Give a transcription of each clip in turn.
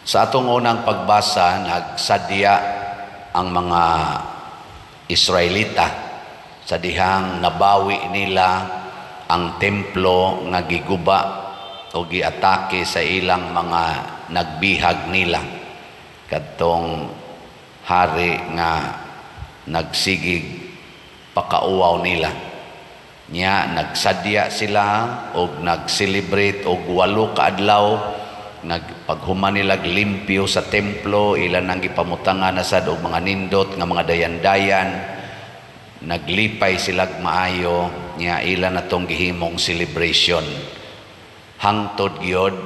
Sa atong unang pagbasa, nagsadya ang mga Israelita sa dihang nabawi nila ang templo nga giguba o giatake sa ilang mga nagbihag nila, kadtong hari nga nagsigig pakauwaw nila. Nya nagsadya sila og nag-celebrate og 8 ka adlaw. Nagpaghuman nila limpyo sa templo, ilan ang gipamutangan na sad og mga nindot nga mga dayan-dayan. Naglipay sila maayo. Nya ila na tong gihimong celebration hangtod gyud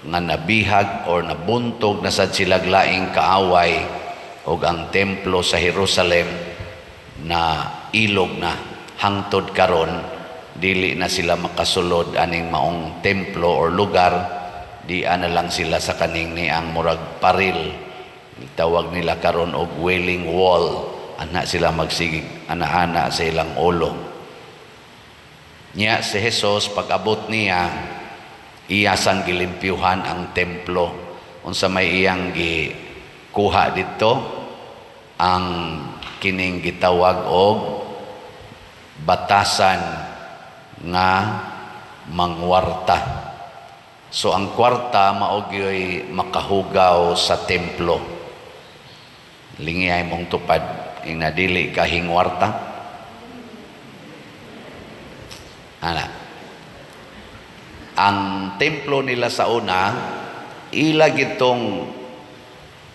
nga nabihag or nabuntog na sad sila laing kaaway og ang templo sa Jerusalem na ilog na. Hangtod karon dili na sila makasulod aning maong templo or lugar. Di na lang sila sa kaning ni ang murag paril, tawag nila karon og Wailing Wall. Ana sila magsigig ana-ana sa ilang ulo. Nya si Jesus, pag-abot niya, iya sang gilimpyuhan ang templo. Unsa may iyang gikuha didto? Ang kining gitawag og batasan nga mangwarta. So ang kwarta mao gyoy makahugaw sa templo. Lingiyay mong tupad ing nadili ka hingwarta. Ana. Ang templo nila sa una, ila gitong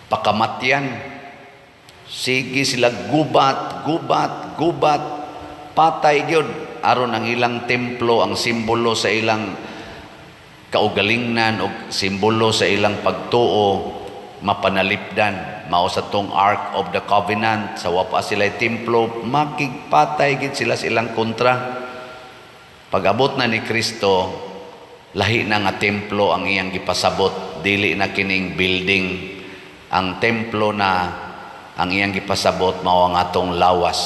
pakamatyan. Sige sila gubat, gubat, gubat, patay gyud aron ang ilang templo, ang simbolo sa ilang kaugalingnan o simbolo sa ilang pagtuo, mapanalipdan. Mao sa tong Ark of the Covenant. Sa wa pa sila templo, makigpatay gid sila sa ilang kontra. Pag-abot na ni Kristo, lahi na nga templo ang iyang gipasabot. Dili na kining building ang templo na ang iyang gipasabot, mao ang atong lawas.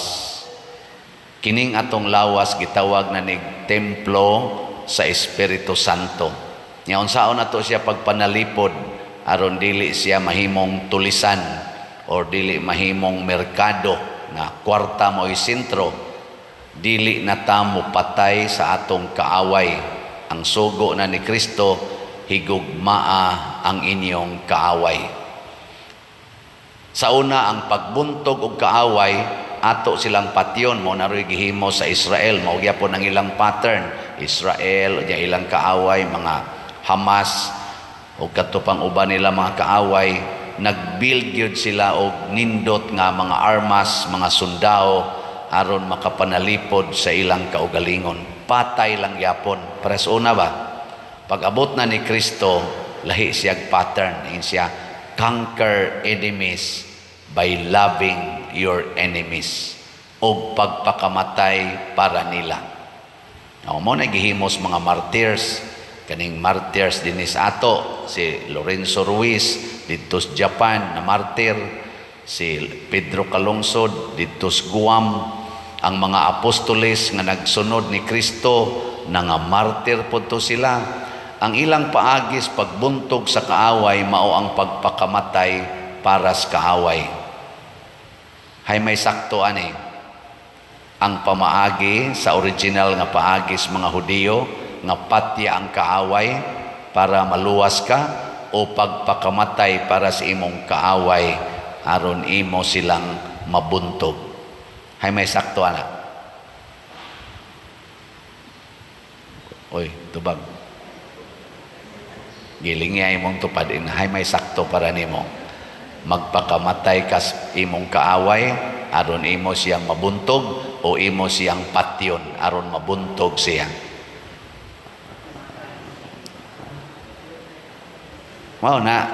Kining atong lawas gitawag na nig templo sa Espiritu Santo. Nya unsaon nato siya pagpanalipod aron dili siya mahimong tulisan or dili mahimong merkado nga kwarta mo'y sentro? Dili na ta mo patay sa atong kaaway. Ang sugo na ni Kristo, higugmaa ang inyong kaaway. Sa una, ang pagbuntog og kaaway, ato silang patyon. Mo na ro'y gihimo sa Israel. Mao gyapon ang ilang pattern. Israel nya ilang kaaway, mga Hamas o kadto pang uban nila mga kaaway, nag-build gyud sila og nindot nga mga armas, mga sundao, aron makapanalipod sa ilang kaugalingon. Patay lang gyapon. Pares una ba? Pag-abot na ni Kristo, lahi siyag pattern. Ingon siya, "Conquer enemies by loving your enemies," og pagpakamatay para nila. Now, mo na gihimos mga martyrs, kaning martyrs dinhi sa ato, si Lorenzo Ruiz didto sa Japan na martyr, si Pedro Calungsod didto sa Guam, ang mga apostoles nga nagsunod ni Kristo, nga martyr pod to sila. Ang ilang paagis pagbuntog sa kaaway mao ang pagpakamatay para sa kaaway. Hay may sakto ani? Ang pamaagi sa original nga paagi sa mga Hudiyo nga patya ang kaaway para maluwas ka o pagpakamatay para sa imong kaaway aron imo silang mabuntog? Hay may sakto ana? Oy, tubag. Giling imong tupad in hay may sakto para nimo? Magpakamatay kas imong kaaway aron imo siyang mabuntog o imo siyang patyon aron mabuntog siya? Mao na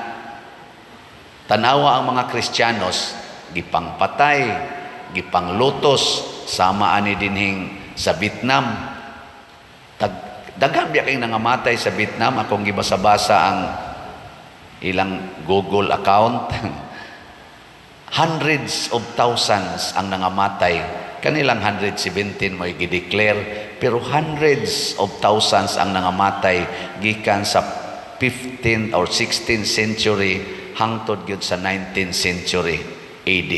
tanawa ang mga Kristiyanos, gipangpatay, gipanglutos, sama ani dinhing sa Vietnam. Tag, daghan biya kay nangamatay sa Vietnam. Akong gibasa-basa ang ilang Google account. Hundreds of thousands ang nangamatay. Kanilang 117 mo'y gideclare, pero hundreds of thousands ang nangamatay gikan sa 15th or 16th century hangtod gyud sa 19th century AD.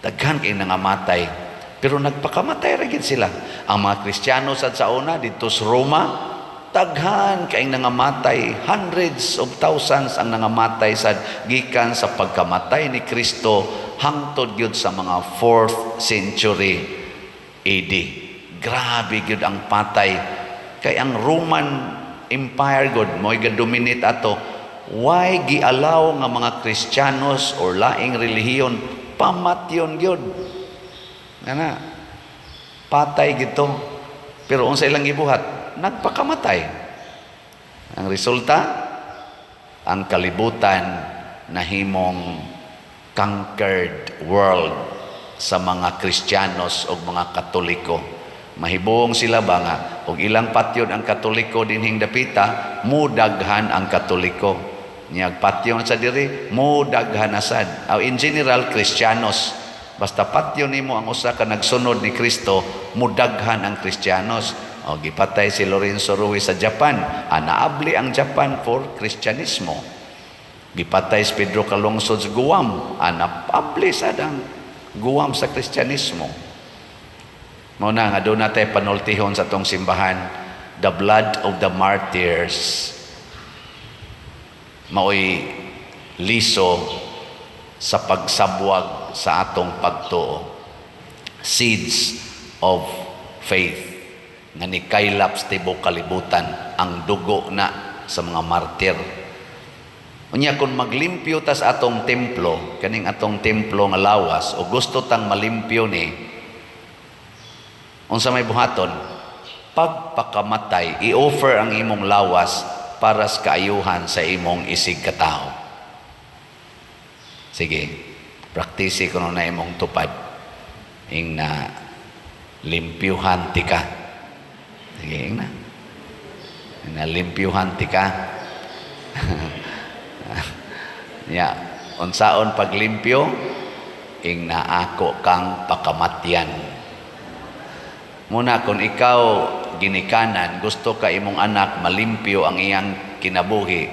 Daghan kay nangamatay, pero nagpakamatay ra gyud sila. Ang mga Kristiyano sad sa una didto sa Roma, daghan kay nangamatay, hundreds of thousands ang nangamatay sad gikan sa pagkamatay ni Kristo hangtod gyud sa mga 4th century AD. Grabe gyud ang patay kay ang Roman Empire god mo'y ga-dominate ato. Why gi-allow nga mga Kristiyanos or laing relihiyon pamatyon gyud? Ngana patay gito, pero unsa ilang gibuhat? Nagpakamatay. Ang resulta, ang kalibutan nahimong conquered world sa mga Kristiyanos o mga Katoliko. Mahibong sila ba nga og ilang patyon ang Katoliko dinhing dapita, mudaghan ang Katoliko. Nya patyon sa diri, mudaghan na sad. Aw, in general, Kristiyanos. Basta patyon nimo ang usa ka nagsunod ni Kristo, mudaghan ang Kristiyanos. O gipatay si Lorenzo Ruiz sa Japan, anaabli ang Japan for Kristyanismo. Gipatay si Pedro Calungsod sa Guam, anapabli sad ang Guam sa Kristyanismo. Mao na nga duna tay panultihon sa atong simbahan, the blood of the martyrs maoy liso sa pagsabwag sa atong pagtuo. Seeds of faith nga nikaylap sa tibuok kalibutan ang dugo na sa mga martir. Unya kung maglimpyo ta sa atong templo, kaning atong templo nga lawas, o gusto tang malimpyo ni, unsa may buhaton? Pagpakamatay, i-offer ang imong lawas para sa kaayuhan sa imong isig katao. Sige, praktisi kuno na imong tupad. Ing na limpyuhan tika. Sige, ing na. Ing na limpyuhan tika. Ya, unsaon paglimpyo? Ing na ako kang pakamatyan. Muna kung ikaw ginikanan, gusto ka imong anak malimpyo ang iyang kinabuhi,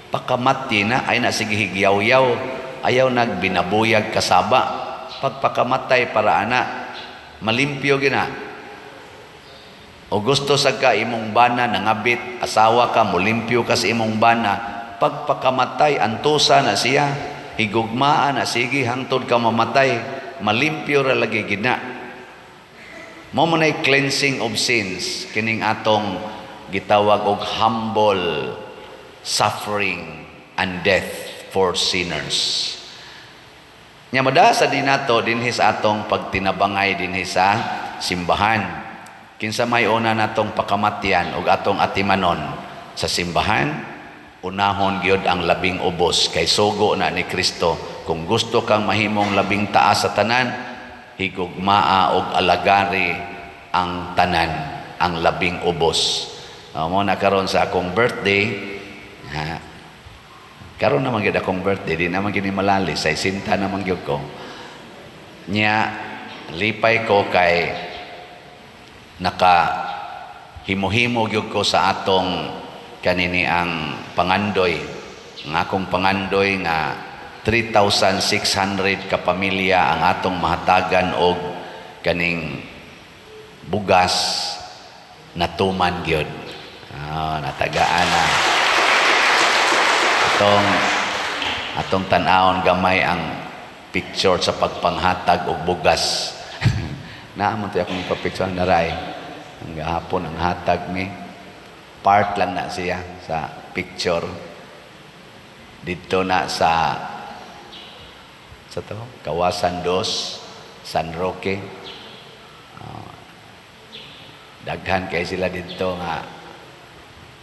pakamatyi na, ay na sige higyaw-yaw, ayaw nagbinabuyag kasaba. Pagpakamatay para ana, malimpyo gina. O gusto sa ka imong bana nangabit, asawa ka, mulimpyo ka sa imong bana, pagpakamatay, antusa na siya, higugmaan na sige, hangtod ka mamatay, malimpyo ra lagi gina. Mao man ay cleansing of sins, kining atong gitawag og humble suffering and death for sinners. Nya madasa din nato dinhi sa atong pagtinabangay dinhi sa simbahan. Kinsa may una natong pakamatyan og atong atimanon sa simbahan, unahon gyud ang labing ubos kay sugo na ni Kristo. Kung gusto kang mahimong labing taas sa tanan, higugmaa og alagari ang tanan, ang labing ubos. Mo na karon sa akong birthday, ha, karon naman gyud akong birthday, di naman gyud ni malali, sa isinta naman gyud ko. Nya lipay ko kay naka himo-himo gyud ko sa atong kanini ang pangandoy. Ang akong pangandoy nga 3,600 ka pamilya ang atong mahatagan og kaning bugas, natuman gyud. Ah, natagaan na. Atong tan-awon gamay ang picture sa pagpanghatag og bugas. Naa man to akong ipapicture naray. Ang gahapon ang hatag mi. Part lang na siya sa picture. Dito na sa to, Kawasan Dos, San Roque. Daghan kay sila didto nga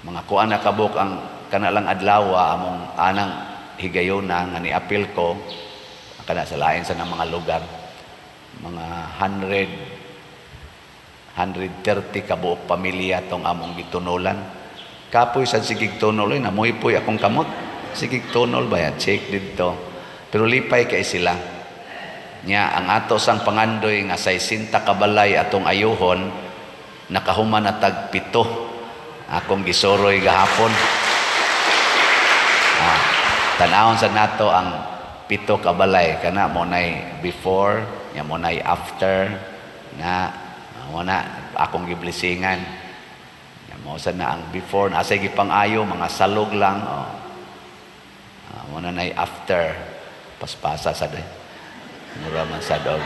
mga kuan na kabuk ang kana lang adlaw among anang higayona nga niapil ko kana sa lain sa mga lugar, mga 100 130 ka buok pamilya tong among gitunolan. Kapoy sad sigig tunol oy, namuy-puy akong kamot sigig tunol ba ya, check didto, pero lipay kay sila. Nya ang ato sang pangandoy nga 60 ka balay atong ayuhon, nakahuman na tag 7, akong gisuroy gahapon. Tanawon sa nato ang pito ka balay kana mo nay before nya, mo nay after na, mo na akong giblesingan. Nya mo sa na ang before na asa gipang-ayo, mga salog lang, oh. Ah, mo na nay after, paspasa sa day. Mura man sa dog.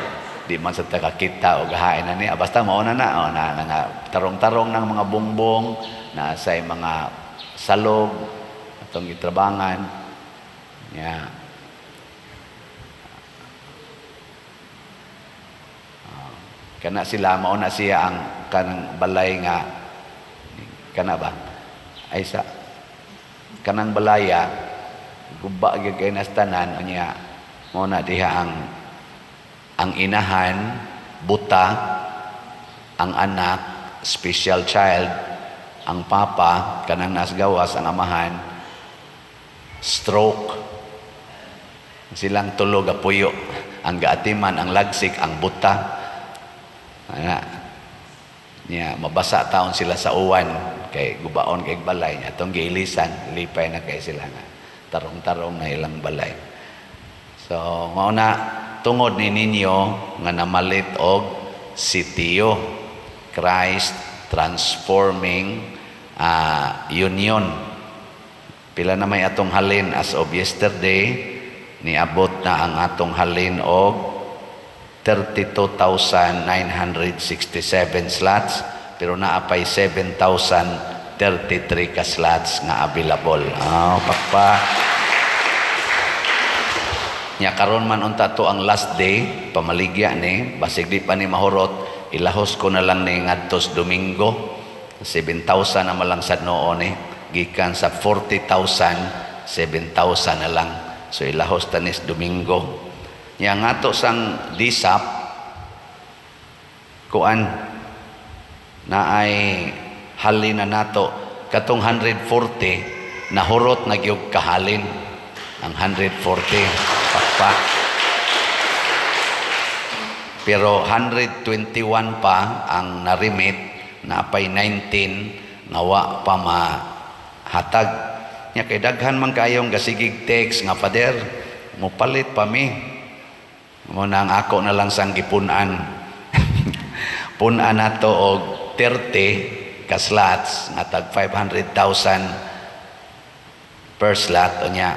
Di man sa takakita o gahain na ni. Ah, basta mao na na. Oh, na, na nga, tarong-tarong ng mga bongbong, na say mga salog, atong gitrabangan. Ya. Ah, kana sila, mao na siya ang kanang balay nga kana ba ay sa kanang balaya, guba gyud kay nas tanan. Unya mao na diha ang inahan buta, ang anak special child, ang papa kanang nas gawas, ang amahan stroke, silang tulo gapuyo. Ang gaatiman ang lagsik ang buta. Ana niya, mabasa taon sila sa uwan kay gubaon kay balay niya. Atong giilisan, lipay na kay sila nga tarong-tarong na ilang balay. So mao na, tungod ni ninyo nga namalit og sitio, Christ Transforming Union. Pila na may atong halin as of yesterday? Niabot na ang atong halin og 32,967 slots, pero naa pay 7,033 ka slots nga available. Ah, pakpa. Nya karon man unta to ang last day, pamaligya ni, basig di pa ni mahurot, ilahos ko na lang ni ngadtos Domingo. 7,000 na malang sad noon ni, gikan sa 40,000, 7,000 na lang. So ilahos tanis Domingo. Nya ngato sang DSAP kuan na ay halin na nato katong 140, nahurot na gyud kahalin ang 140, pakpak. Pero 121 pa ang narimit, napay 19 nga wa pa mahatag. Nya kay daghan man kayong gasigig text nga, "Father, mopalit pa mi." Mo na ang ako na lang sang gipun-an. Pun-an nato og 30 ka slots nga tag 500,000 per slot. Unya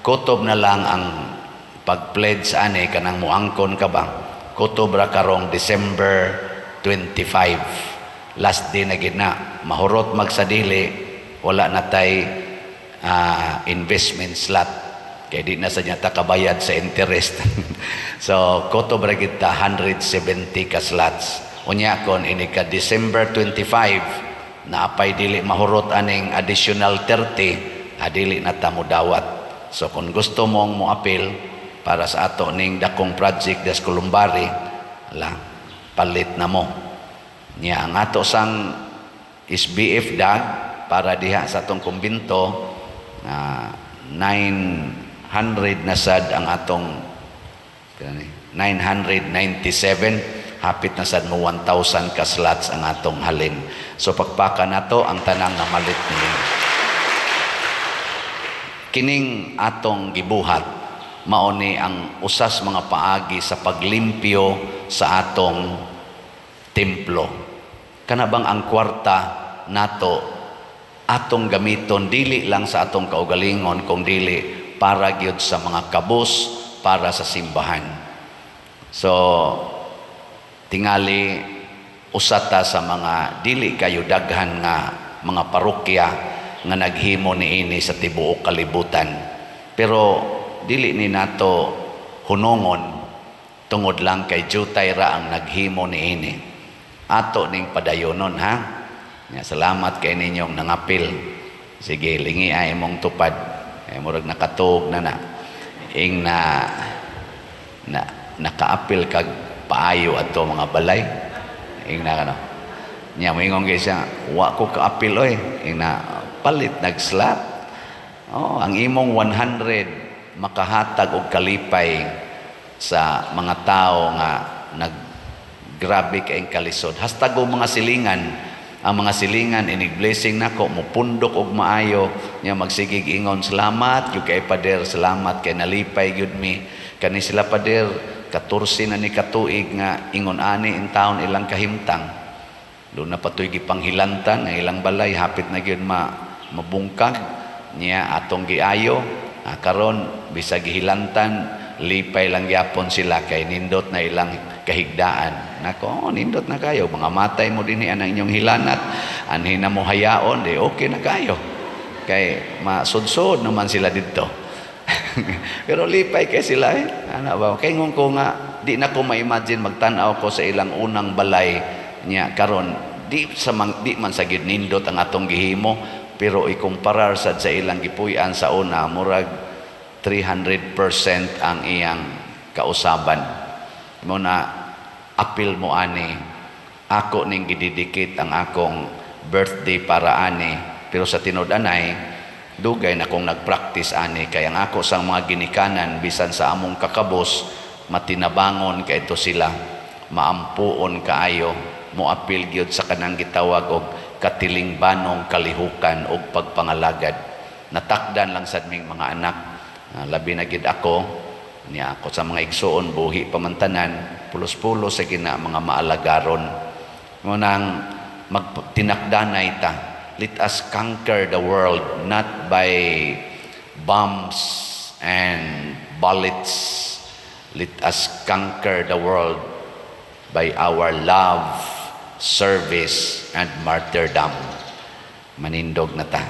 kutob na lang ang pag-pledge ani, kanang muangkon ka ba, kutob ra karong December 25, last day na gid na. Mahurot magsadili, wala na tay investment slot kay di na sa niya ta kabayad sa interest. So kutob ra gid ta 170 ka slots. Unya kon ini ka December 25 naapay dili mahurot aning additional 30, adili na ta modawat. So kung gusto mong moapil para sa ato ning dakong project des Columbari, la palit na mo. Nya ang ato sang SBF dag para diha sa atong kumbinto na 900 na sad ang atong pila ni? 997, hapit na sad mo 1,000 ka slots ang atong halin. So pakpaka nato ang tanang namalit ninyo. Kining atong gibuhat mao ni ang usas mga paagi sa paglimpyo sa atong templo. Kana bang ang kwarta nato atong gamiton dili lang sa atong kaugalingon kung dili para gyud sa mga kabus, para sa simbahan. So tingali usa ta sa mga dili kayo daghan nga mga parokya nga naghimo niini sa tibuok kalibutan. Pero dili ni nato hunongon tungod lang kay jutay ra ang naghimo niini. Ato ning padayonon, ha. Nga salamat kay ninyong nangapil. Sige, lingi ay imong tupad. Ay murag nakatuog na na. Ing na na nakaapil kag paayo ato mga balay. Ing na ano. Nya moingon kay siya, "Wa ko kaapil oy." Ing na palit nagslot. Oh, ang imong 100 makahatag og kalipay sa mga tao nga nag grabe kayong kalisod. Hastag og mga silingan Ang mga silingan inig blessing nako, mupundok og maayo nya, magsigig ingon, "Salamat gyud kay Pader, salamat kay nalipay gyud mi." Kani sila, Pader, 14 na ni katuig nga ingon ani in taon ilang kahimtang. Duna pa to'y gipanghilantan nga ilang balay, hapit na gyud ma mabungkag niya, atong giayo. Karon bisag gihilantan, lipay lang gyapon sila kay nindot na ilang kahigdaan. Nako, oh, nindot na kayo, mga matay mo dinhi ang inyong hilanat, anhi na mo hayaon, di okay na kayo kay masudsod naman sila didto. Pero lipay kay sila eh. Ana ba, kay ngon ko nga di na ko ma-imagine magtan-aw ko sa ilang unang balay niya karon, di man sa gid nindot ang atong gihimo, pero ikumparar sad sa ilang gipuy-an sa una, murag 300% ang iyang kausaban mo na. Apil mo ani, ako ning gididikit ang akong birthday para ani. Pero sa tinud-anay, dugay na kong nagpractice ani, kay ang ako sang mga ginikanan, bisan sa among kakabos, matinabangon kay ito sila, maampuon kaayo, moapil gyud sa kanang gitawag og katilingbanong kalihukan og pagpangalagad. Natakdan lang sad ming mga anak. Labi na gid ako niya, ako sa mga igsuon buhi pamantanan, pulos-pulos sa gina mga maalagaron mo nang magtinakdanay ta. Let us conquer the world not by bombs and bullets. Let us conquer the world by our love, service, and martyrdom. Manindog na ta.